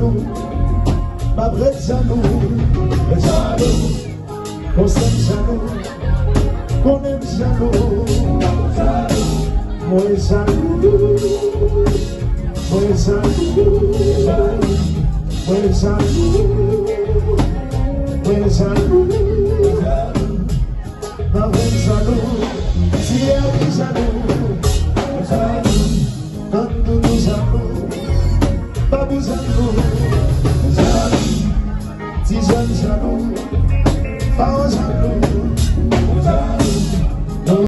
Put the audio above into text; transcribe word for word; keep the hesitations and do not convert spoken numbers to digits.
M ap ret jalou, jalou. Konsa m jalou, konnen m jalou. Mwen jalou, mwen jalou, mwen jalou, mwen jalou. Nan vin jalou, fiyè ki jalou, jalou. Grann doudou jalou, babou jalou, jalou. Ti jèn jalou, paran jalou, jalou.